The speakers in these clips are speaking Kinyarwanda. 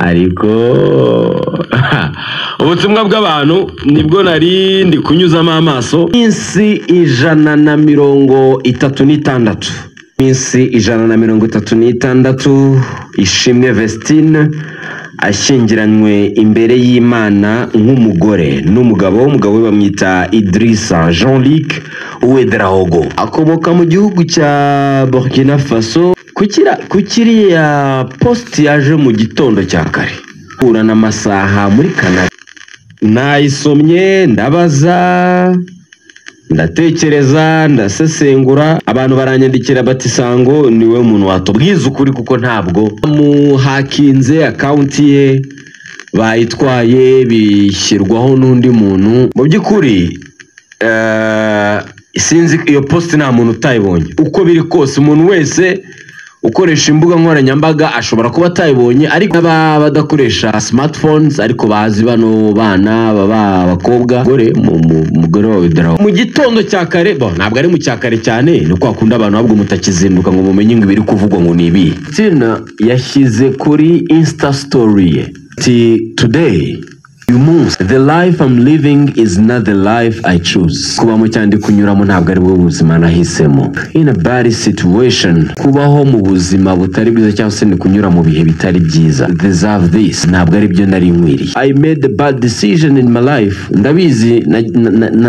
Ariko ubutumwa bw'abantu nibwo nari ndi kunyuzamo amaso. Iminsi 136, iminsi 136, Ishimwe Vestine ashyingiranywe imbere y'Imana nk'umugore n'umugabo. Umugabo we bamwita Idrissa Jean Luc Ouedraogo, akomoka mu gihugu cya Burkina Faso. Ku kiriya post yaje mu gitondo cya kare hura n'amasaha muri Canada, nayisomye, ndabaza, ndatekereza, ndasesengura. Abantu baranyandikira bati: "Sango niwe muntu watubwiza ukuri," kuko ntabwo muhakinze account ye, bayitwaye, bishyirwaho n'undi muntu. Mu by'ukuri sinzi, iyo post nta muntu utayibonye. Uko biri kose, umuntu wese ukoresha imbuga nkoranyambaga ashobora kuba atayibonye, ariko n'aba badakoresha smartphones ariko bazi bano bana baba abakobwa, umugore wawe Darawo. Mu gitondo cya kare, bo ntabwo ari mu cya kare cyane, ni kwa kundi abantu ahubwo mutakizinduka ngo mumenye ngo ibiri kuvugwa ngo ni ibi. Tina yashyize kuri Insta story ye ati: "Today, uyu munsi, the life I'm living is not the life I choose." Kubamo cyangwa ndi kunyuramo ntabwo ari bwo buzima nahisemo. In a bad situation, kubaho mu buzima butari bwiza cyangwa se ni kunyura mu bihe bitari byiza. Deserve this, ntabwo ari byo nari nkwiriye. I made a bad decision in my life. Ndabizi,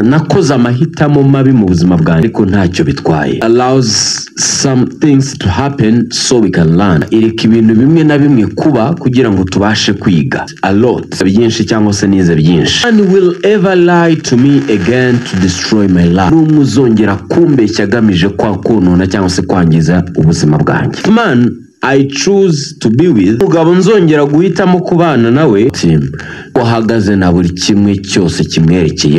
nakoze amahitamo mabi mu buzima bwanjye, ariko ntacyo bitwaye. Allows some things to happen so we can learn. Ireka ibintu bimwe na bimwe kuba kugira ngo tubashe kwiga a lot, byinshi, cyangwa se nize byinshi. No one will ever lie to me again to destroy my life. N'umwe uzongera kumbeshya agamije kwa konona cyangwa se kwangiza ubuzima bwanjye. Man I choose to be with, umugabo nzongera guhitamo kubana nawe, wahagaze na buri kimwe cyose kimwerekeye.